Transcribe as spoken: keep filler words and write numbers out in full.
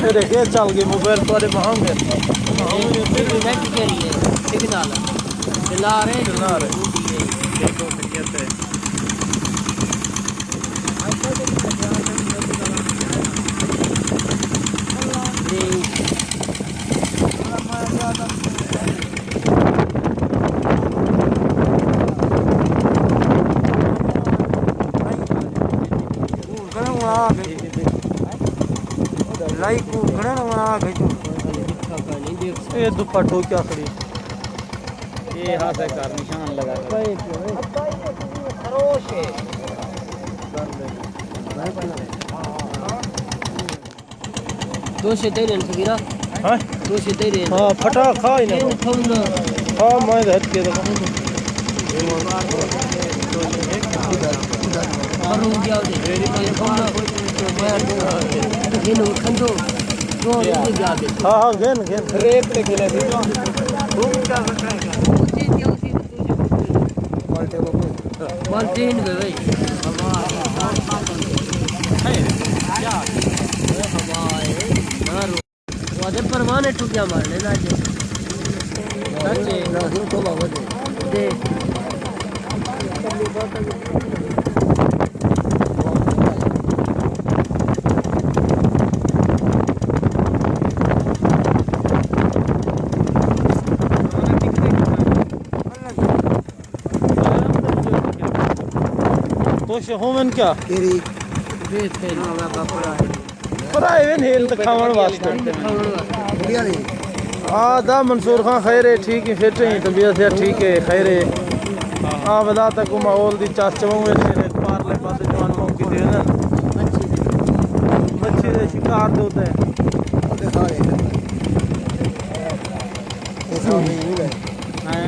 اے ݙیکھ، اے چل ڳئے موبائل تہاݙے مہنگے۔ اے پھر بھی نیٹ کہڑی ہے؟ سگنل۔ چلا رہے ہیں۔ چلا رہے۔ ڈیکھو خیریت ہے۔ لائک کو گھنن ونا گھجو۔ اے دفعہ ٹھوکیا کھڑی۔ اے ہاسے کر نشان لگا کر۔ دو سے تیرے ہیں، سگیرا۔ ہاں؟ دو سے تیرے ہیں۔ ہاں، پھٹا کھا ہی نہ۔ تین تھم نہ۔ ہاں، میں ہٹ کے دکھا۔ پر ہو گیا دے۔ تین تھم نہ۔ یہ نو کھندو۔ دو ہو گیا دے۔ ہاں، ہاں، گھن، گھن۔ ریت تے گھنے دی۔ مال ٹیم اپنے۔ مال ٹیم دے بھائی۔ وعدے پروانے ٹھکیا مارنے نا جی۔ سچے۔ نہ، ہن تو بابا دے۔ دے۔ خوش ہوون کیا؟ تیری۔ پر آئے وین ہیل دکھاون واسطے۔ آ دا منصور خان خیر ہے، ٹھیک ہے، فٹ ہے، طبیعت ہے، ٹھیک ہے، خیر ہے۔ آ ودا تک ماحول دی چس چواؤں ہے، پارلے پاسے جوان موقع دے نا۔ مچھی دے شکار دے ہوتے ہیں۔ ہاں۔